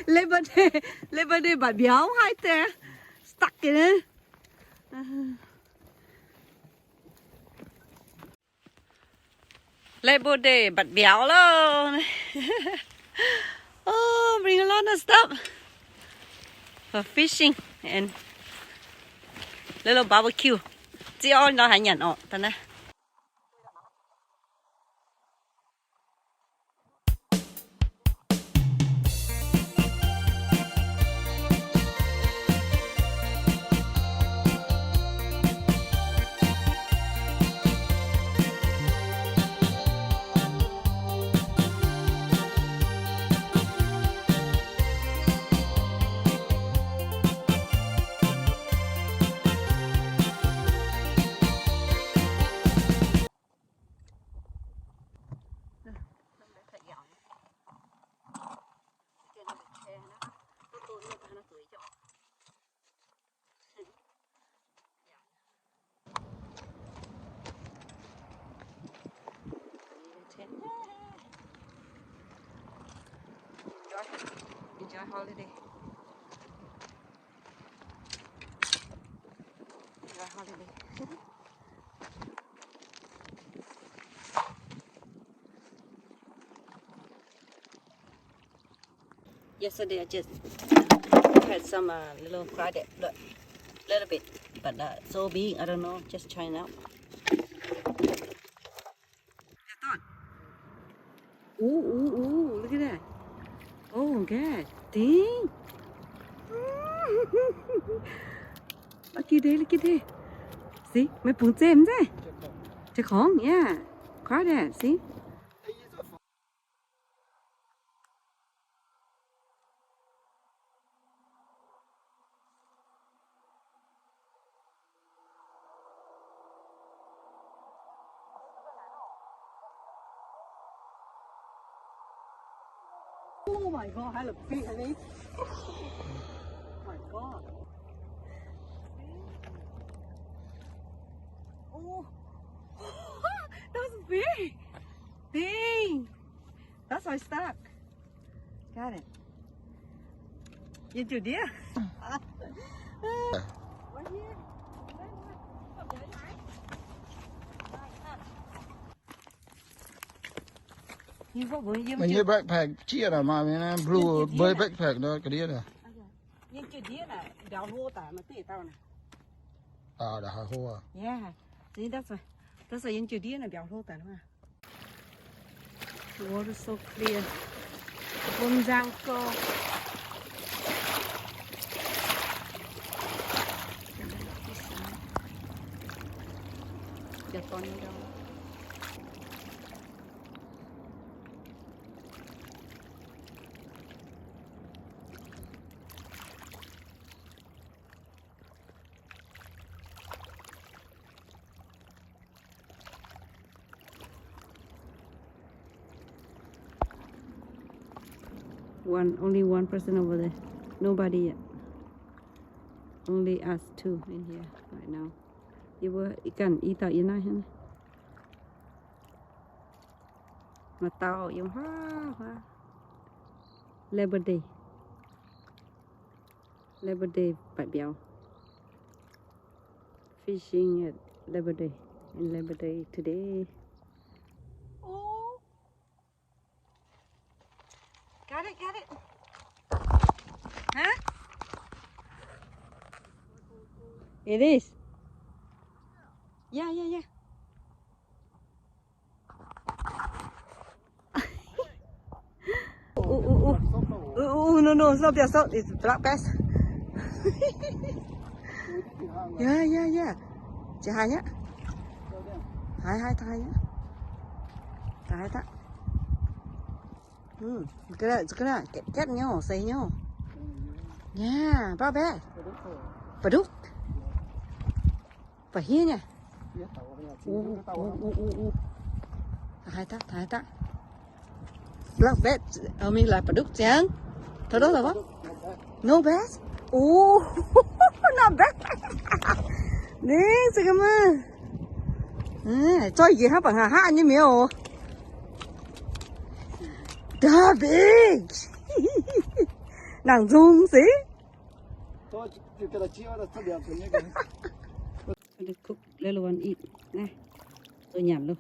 Labor Day, Labor Day mbatc mbiauz haic deix, stuck in. Labor Day mbatc mbiauz loh. Oh, bring a lot of stuff for fishing and little barbecue. Ziouv nor haaix nyanc orqc, da'naaiv. Enjoy, enjoy holiday. Enjoy holiday. Yesterday I just had some uh, little crab, look, little bit, but uh, so big, I don't know, just trying out. Ooh, ooh, ooh, look at that. Oh, God, dang. Lucky day, lucky day. See, meih bungx zeiv mv zeiz? Jiex kongx, yeah. Crab that, see? Oh my God, 還有飛喺你。Oh my God. Oh, that's big. Dang. That's why stuck. Got it. Yiem ziouc ndiev. Meih nyei backpack jieqv naaic maaih blue backpack nor ga'ndiev naaic. Yiem ziouc ndiev naaic mbiauz hlo daaih, meih duqv dauh naaic. Aa, da'haaix hlo aqv? Yeah. That's why, that's why yiem ziouc ndiev naaic mbiauz hlo daaih. Water so clear. Bun nzang go. One, only one person over there. Nobody yet. Only us two in here right now. Yie mbuo ih ganh i dauh yiem naaiv hnangv. Maaih dauh yiem huaav huaav. Labor Day. Labor Day mbatc mbiauz. Fishing at Labor Day. In Labor Day today. Oh. Got it, got it. Huh? It is. Yeah, yeah, yeah. Ooh, ooh, ooh. Ooh, ooh, no, no, it's not big salt. It's black bass. Yeah, yeah, yeah. Ziouc haiz aqv. Haiz, haiz, haiz aqv. Haiz aqv. Hm, ga'naaiv, ga'naaiv, ga'naaiv nyei, seix nyei. Yeah, black bass. Ba'dukv. Ba'hiev nyei. Uh, uh, uh, uh, uh. Taux haaix daaih, taux haaix daaih. Black bass, I mean like ba'dukv ziangx. Taux ndouv lorqc wuov. No bass. Oh, not bad. Ninh za'gengh maaih. Zoih njiec hnangv ba'hnangv haav nyei mienh oc. That big. Nangc nzung sic. Cook little one eat. Naaiv, zoux nyanc loh.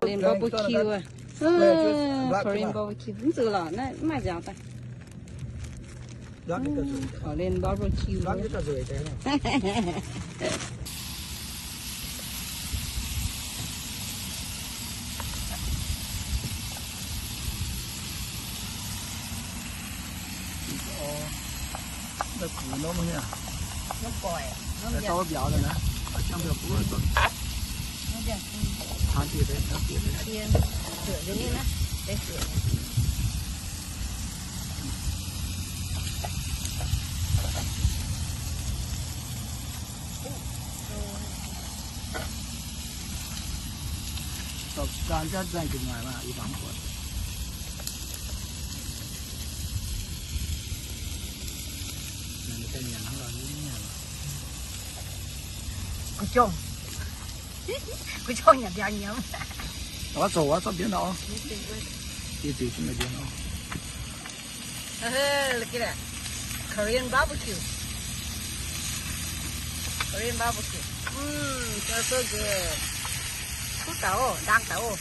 Korean barbecue aqv. Korean barbecue. Mv zuqc lorqc, naaiv mv maaih nziaaux daaih. Korean barbecue. Kuv jong, kuv jong nyanc ndiangx nyiemz. Oix zoux, oix zoux mbienv nor. Yie ziux jienv mbienv nor. Korean barbecue. Korean barbecue. Mm, smells so good. Kuv dauh, ndaang dauh.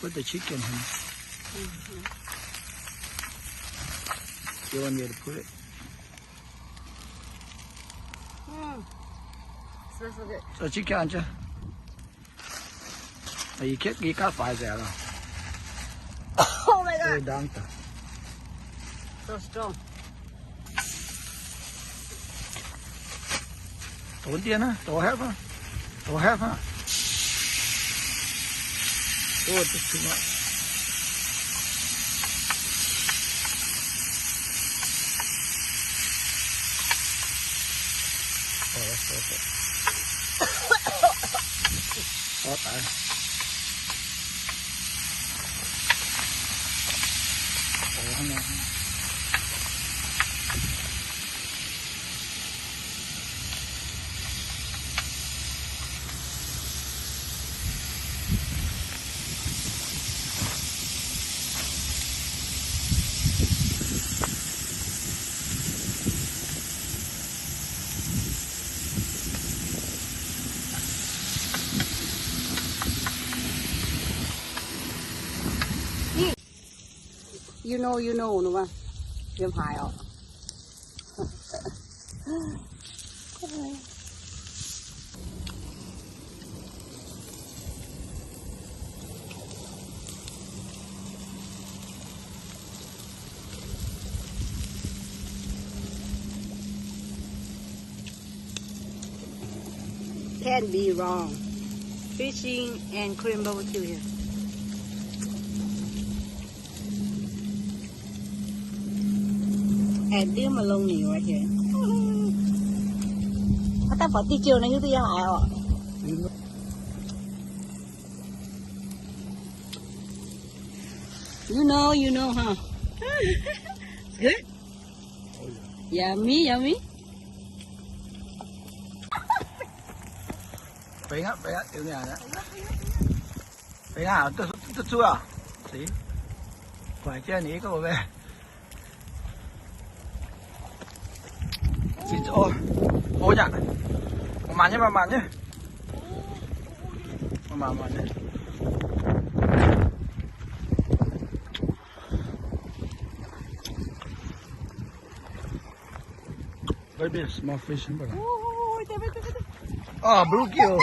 Put the chicken in. You want me to put it? So chicken aja. You can't, you can't find that. Oh my God. Very down. So strong. Tov dien aqv, tov hepv aqv, tov hepv aqv. Oh, that's too much. Oh, that's perfect. Tov daaih. Tov hnangv nor. You know, you know, nu aqv. Yiem haaix orqc? Can't be wrong. Fishing and Korean barbecue here. And dim along me right here. Haaix dauh buatc diuh jiouh naaiv hiuv duqv yiem haaix orqc? You know, you know, huh? It's good. Yummy, yummy. Bengx aqv, bengx aqv, bengx aqv, duqv zuov aqv. Sic, guaix jienv ninh gouv mbaeqv. Sic, o, o nyei, manc-manc nyei, manc-manc nyei, manc-manc nyei. Maybe a small fish, but, ooh, there, there, there, there. Oh, bluegill.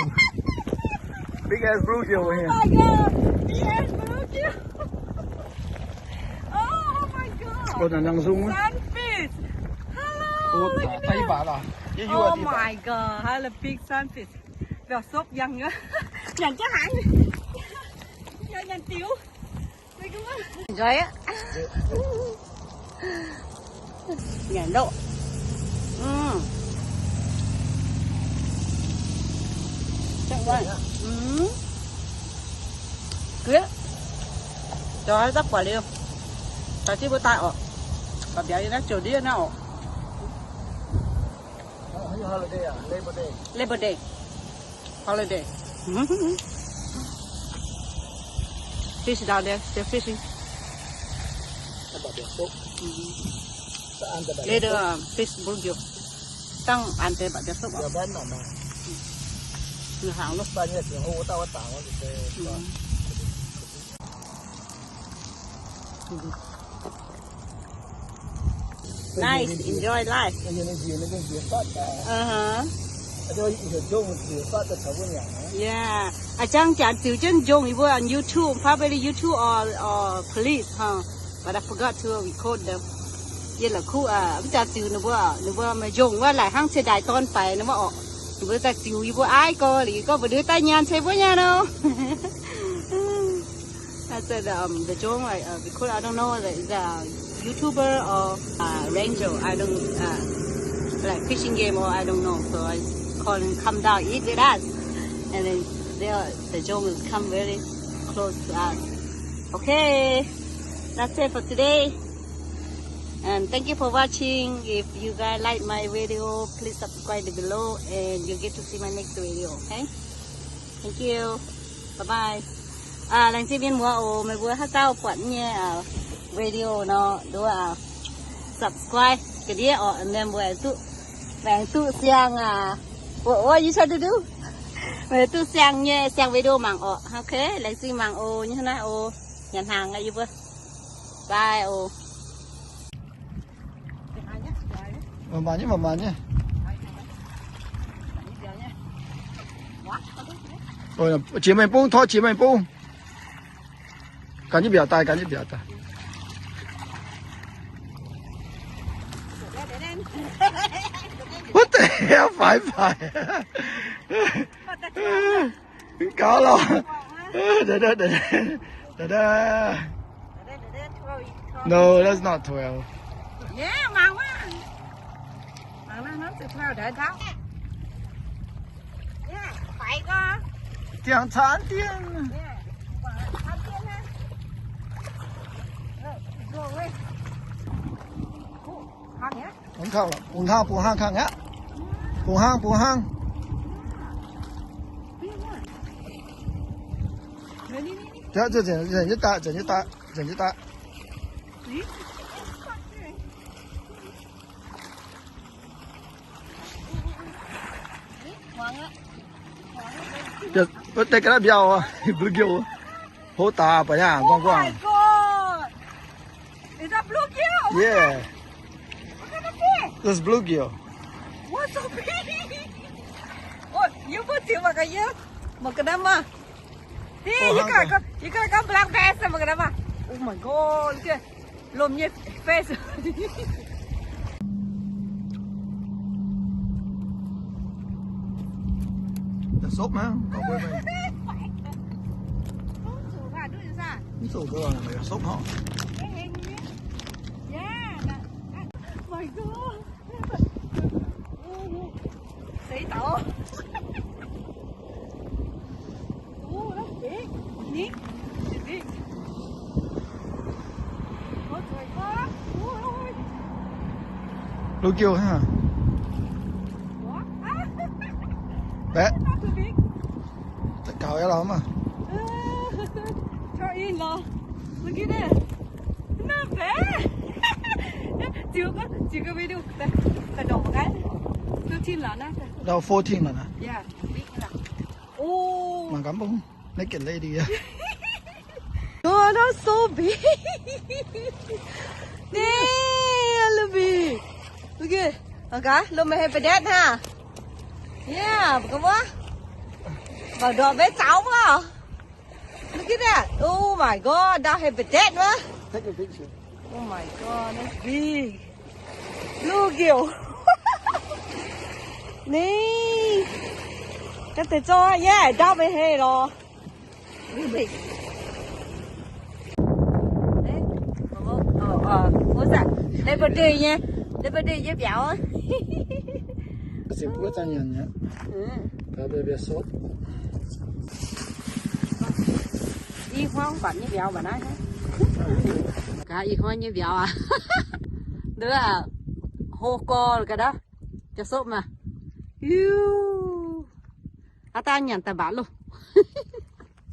Big ass bluegill over here. Oh my God. Big ass bluegill. Oh my God. Oh, nangc nangc zung. Sunfish. Hello, look at that. Oh my God. Hello, big sunfish. Mbiauz sopv yangh nyei. Nyanc jienv haaix? Nyanc diux. Enjoy aqv. Nyanc ndoqv. Mm. Mm. Gaax, zoux haaix dauh buatc liuz, zoux jienv mbuo daaih orqc. Baac mbiauz yiem naaiv ziouc ndiev naaiv orqc. Holiday ah? Labor Day. Labor Day. Holiday. Fish down there. They're fishing. Later, uh, fish bluegill. Dangh an deix baac mbiauz sopv. Hnaangx lov. Nice, enjoy life. Uh-huh. Yeah. A'jang jaax ziux jienv njongc yie mbuo on YouTube, probably YouTube or, or police, huh? But I forgot to record them. Yie la'kuqv, mv jaax ziux ninh mbuo, ninh mbuo maaih njongc wuov laaic hnangv ciex ndaaih dorn faix ninh mbuo orqc. Ninh mbuo daaih ziux yie mbuo aiv gau liuz, gorngv mbu'ndiev daaih nyaanh ceix mbuo nyaanh nor. I said, um, the Zhong, like, uh, because I don't know that is a YouTuber or a ranger. I don't, uh, like fishing game or I don't know. So I call him come down eat with us. And then they are, the Zhong will come very close to us. Okay, that's it for today. And thank you for watching. If you guys like my video, please subscribe below and you get to see my next video, okay? Thank you. Bye bye. Laengz zingh mienh muoz oc, meih mbuo haaix dauh buatc nyei video nor, nduov subscribe ga'ndiev orqc, mienh mbuo aengx duqv, aengx duqv siang aqv. What, what you trying to do? Duqv siang nyei, siang video mangc orqc. Ok, laengz zingh mangc oc. Nyei hnangv naaiv oc. Nyanc hnaangx aqv yie mbuo. Bye oc. Manc-manc nyei, manc-manc nyei. Jiex mengh bung, tov jiex mengh bung. Ganh nyei mbiaauc daaih, ganh nyei mbiaauc daaih. What the hell, faix faix. Gauv lorqc. No, that's not twelve. Diangx caanx dien. Bungx hlang, bungx hlang, bungx hlang, bungx hlang. Nzengc nyei daaih, nzengc nyei daaih, nzengc nyei daaih. Wuov deix ga'naaiv mbiauh, bluegill. Hov daaih baac yaac guangc guangc. Is that bluegill? Yeah. What kind of fish? That's bluegill. What's so big? Oh, you put too much, you. Mangc ga'naaiv maah. Hey, you gotta go, you gotta go black bass, mangc ga'naaiv maah. Oh my God, look at lomh nyei face. Yaac sopv maiv? Mv zuqc ga'naaiv, yaac sopv hov. Yeah, my God. Seix daux. Ooh, that's big. Neat. It's big. Go to it. Oh, ooh, ooh, ooh. Bluegill, huh? What? Ah. Baeqv. Not too big. Taux gaux aqv lorqc maah. Throw in lorqc. Look at that. Not bad. Ziux gaax, ziux gaax video. Daaih, daaih ndongc gaax. Fifteen lorqc naaiv. Now fourteen lorqc naaiv. Yeah, big enough. Oh. Mangc gaax mbuo naked lady aqv. Oh, that's so big. Damn, look big. Look at, mangc gaax, lomh maiv haih ba'ndatv hnangv. Yeah, mangc gaax wuov. Mangc ndorpc maiv zaux wuov. Look at that. Oh my God, that haih ba'ndatv wuov. Take a picture. Oh my God, that's big. Bluegill. Ni. Ga'naaiv deix zorqv, yeah, ndau maiv hei lorqc. Big. Labor Day nyei, Labor Day nyei mbiauz. Ih hmuangv mbatc nyei mbiauz mbatc naaiv. Gaax ih hmuangv nyei mbiauz aac. Nduov, hlo gorx ga'naaiv. Jauv-sopv maah. Iu. Aav dangh nyanc daaih mbatc loh.